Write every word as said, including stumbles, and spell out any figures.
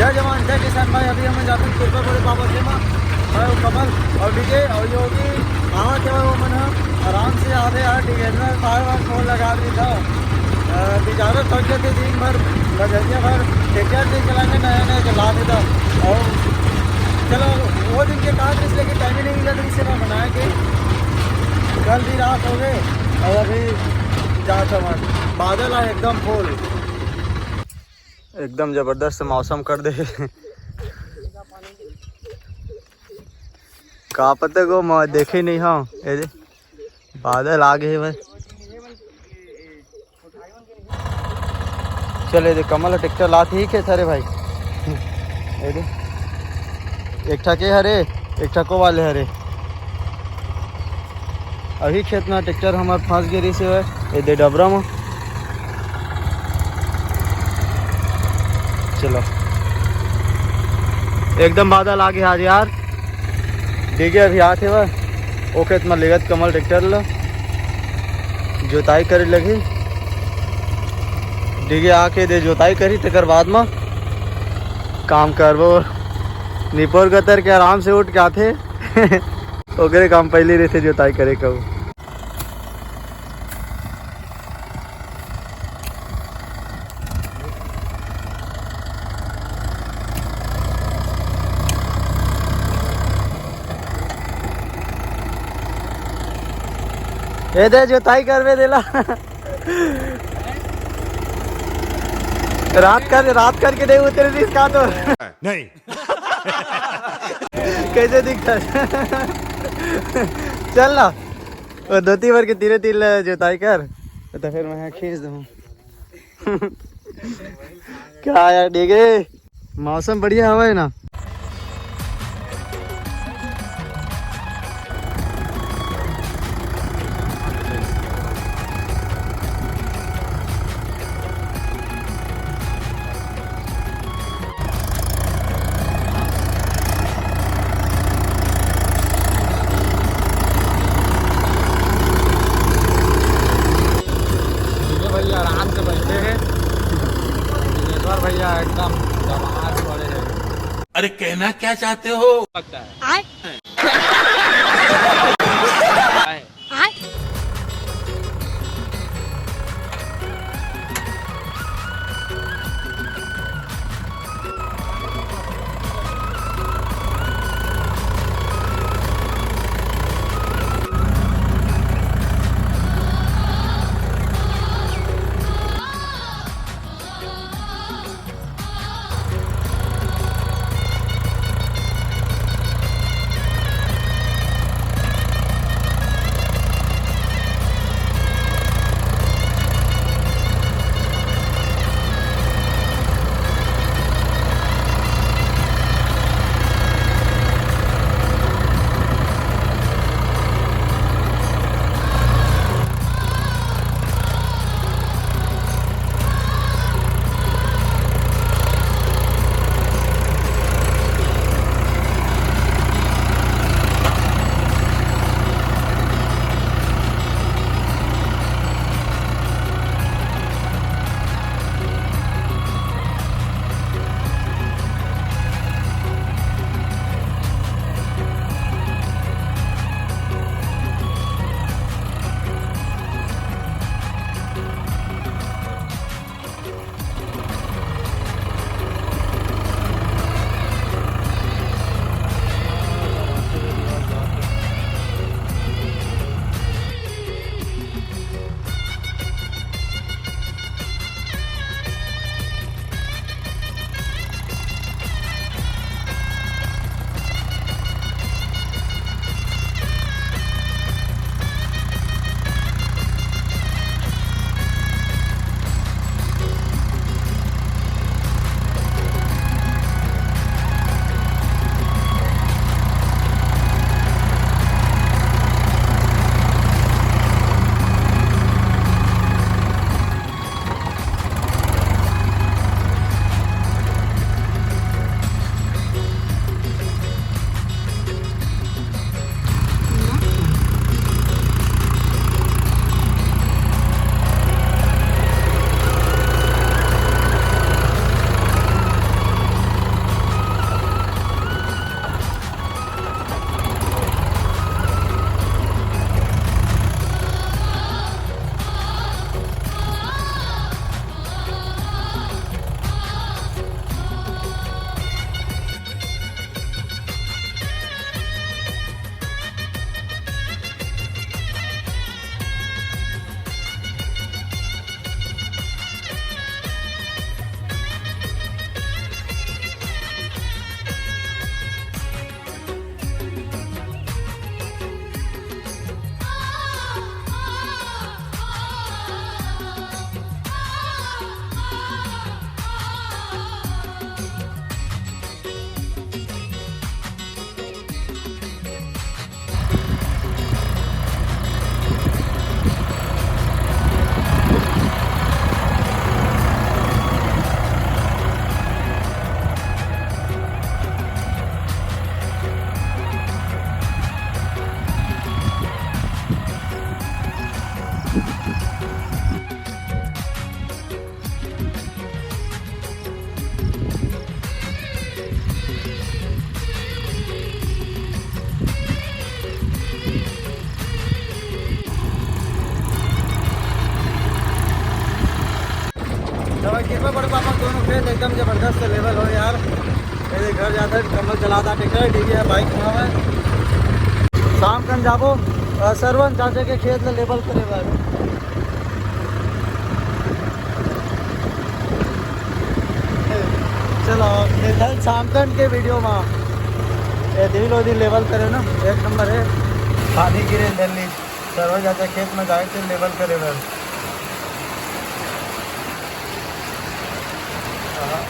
जय जवान, जय किसान भाई। अभी हमन जाथन कृपा बड़े बाबा जी मा। मैं हूँ कमल और डीजे और योगी। कहाँ के वो मन ह? आराम से आधे यार, डिगेंद्र बार बार फोन लगा रही था। अ, बेचारा थक जाते दिन भर, बजरिया भर ट्रैक्टर से चलाने नया नया चला देता। और चलो, वो दिन के बाद इसलिए कि टाइम ही नहीं मिला था, इससे मैं बनाया कि कल भी रात हो गए और अभी जात हवन। बादल है एकदम फुल। एकदम जबरदस्त मौसम कर दे। का पता गो, मैं देखे नहीं हूँ। ए दे, बादल आ गए भाई। चले दे, कमल ट्रैक्टर लात ही के थारे भाई। ए दे, एक ठा के हरे, एक ठा को वाले हरे। अभी खेत में ट्रैक्टर हमार फंस गए रही से, ए दे डबरा में। चलो, एकदम बादल आ गया आज यार। डीगे अभी आत हे वह, ओ खेत में लेगत कमल ट्रैक्टर ला जोताई करे लगी। डीगे आके दे जोताई करी, तेकर बाद में काम करबो। निपोर गतर के आराम से उठ के आथे। ओकरे काम पहले रहते जोताई करे का। ए दे जोताई करबे देला। रात कर, रात करके दे उतरे दिस का तो। नहीं। कैसे दिखता है? चल ना, वो धोती भर के तीरे तीर ले जोताई कर, तो फिर मैं खींच दूँ। क्या यार, ठीक है, मौसम बढ़िया हवा है ना। ठीक है भैया, आराम से बैठे हैं। दिनेश्वर भैया एकदम दमाद पड़े हैं। अरे, कहना क्या चाहते हो? लगता है। आय। आय। लेवल हो यार, मेरे घर जाता है, कमल चलाता ट्रैक्टर, ठीक है, बाइक खराब है। शाम कन जाबो, अ, सरवन चाचा के खेत ले लेवल करे बर। चलो, मिलथन शाम कन के वीडियो में। ये दिल ओ दिल लेवल करे ना, एक नंबर है। पानी गिरे दिल्ली, सरवन चाचा खेत में जाए थे लेवल करे बर। हाँ।